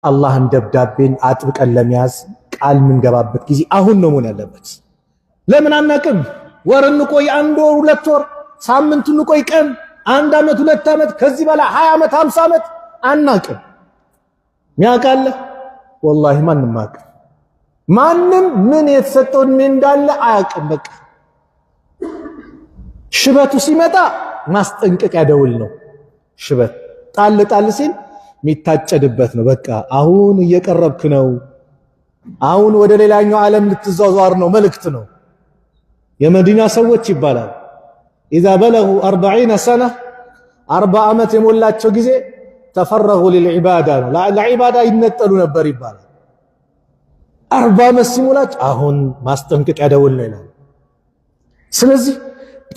የአላህን ደብዳቤን አጥብቀን ለመያዝ ቃል የምንገባበት ጊዜ አሁን ነው መሆን ያለበት። ለምን አናቅም? ወር እንቆይ፣ አንድ ወር፣ 2 ወር፣ ሳምንት እንቆይ፣ ቀን፣ አንድ ዓመት፣ 2 ዓመት፣ ከዚህ በላይ 20 ዓመት፣ 50 ዓመት አናቅም። ሚያውቃለ? ወላሂ ማንም አያውቅም። ማንም ምን የተሰጠው እድሜ እንዳለ አያውቅም። በቃ ሽበቱ ሲመጣ ማስጠንቀቂያ ደውል ነው። ሽበት ጣል ጣል ሲል የሚታጨድበት ነው። በቃ አሁን እየቀረብክ ነው፣ አሁን ወደ ሌላኛው ዓለም ልትዟዟር ነው መልእክት ነው። የመዲና ሰዎች ይባላል إذا بلغوا 40 سنة፣ 40 ዓመት የሞላቸው ጊዜ تفرغوا للعبادة ነው፣ ለዒባዳ ይነጠሉ ነበር ይባላል። 40 ዓመት ሲሞላቸው አሁን ማስጠንቀቂያ ደውል ነው ይላል። ስለዚህ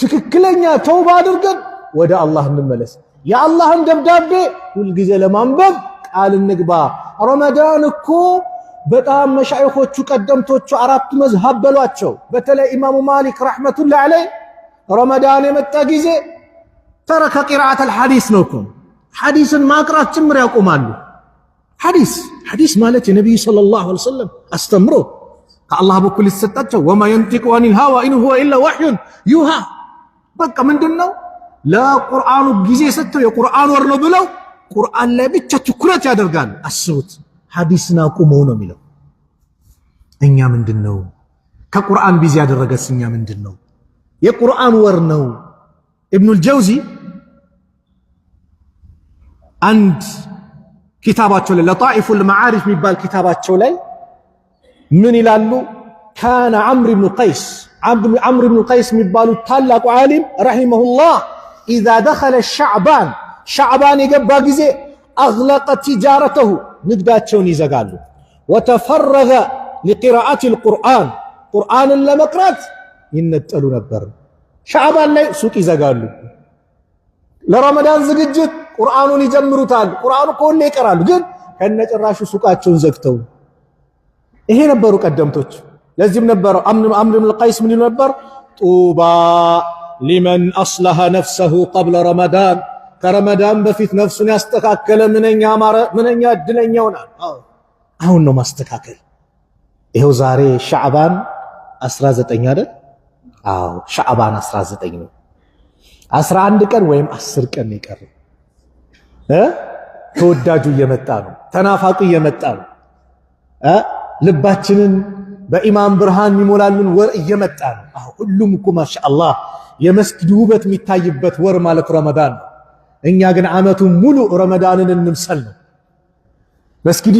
ትክክለኛ ተውባ አድርገን ወደ አላህ እንመለስ። የአላህን ደብዳቤ ሁልጊዜ ለማንበብ ቃል እንግባ። ረመዳን እኮ በጣም መሻይኾቹ ቀደምቶቹ አራቱ መዝሀብ በሏቸው። በተለይ ኢማሙ ማሊክ رحمة الله عليه ረመዳን የመጣ ጊዜ ترك قراءة الحديث ነው እኮ፣ ሐዲስን ማቅራት ጭምር ያቆማሉ። ሐዲስ ማለት የነቢዩ صلى الله عليه وسلم አስተምሮ ከአላህ በኩል የተሰጣቸው وما ينطق عن الهوى إن هو إلا وحي يوحى። በቃ ምንድን ነው ለቁርአኑ ጊዜ ሰጥተው የቁርአን ወር ነው ብለው ቁርአን ላይ ብቻ ትኩረት ያደርጋሉ። አስቡት፣ ሐዲስን አቁመው ነው የሚለው። እኛ ምንድን ነው ከቁርአን busy ያደረገስ? እኛ ምንድን ነው? የቁርአን ወር ነው። ኢብኑል ጀውዚ አንድ ኪታባቸው ላይ፣ ለጣኢፉል መዓሪፍ የሚባል ኪታባቸው ላይ ምን ይላሉ? كان عمرو بن قيس፣ ዓምር ብኑ ቀይስ የሚባሉት ታላቁ ዓሊም رحمه الله إذا دخل شعبان፣ ሻዕባን የገባ ጊዜ أغلق تجارته፣ ንግዳቸውን ይዘጋሉ። وتفرغ لقراءة القرآن፣ ቁርአንን ለመቅራት ይነጠሉ ነበር። ሻዕባን ላይ ሱቅ ይዘጋሉ። ለረመዳን ዝግጅት ቁርአኑን ይጀምሩታል። ቁርአኑ ከሁሌ ይቀራሉ፣ ግን ከነጭራሹ ሱቃቸውን ዘግተው ይሄ ነበሩ ቀደምቶች። ለዚህም ነበረው አምር ብን ቀይስ ምን ይሉ ነበር? طوبى لمن أصلح نفسه قبل رمضان፣ ከረመዳን በፊት ነፍሱን ያስተካከለ ምንኛ አማረ፣ ምንኛ እድለኛ ይሆናል። አሁን ነው ማስተካከል። ይኸው ዛሬ ሻዕባን 19 አይደል? አዎ ሻዕባን 19 ነው። 11 ቀን ወይም 10 ቀን የቀረው እ ተወዳጁ እየመጣ ነው። ተናፋቁ እየመጣ ነው። ልባችንን በኢማን ብርሃን የሚሞላልን ወር እየመጣ ነው። አዎ ሁሉም እኮ ማሻአላህ የመስጊድ ውበት የሚታይበት ወር ማለት ረመዳን ነው። እኛ ግን ዓመቱን ሙሉ ረመዳንን እንምሰል ነው መስጊድ።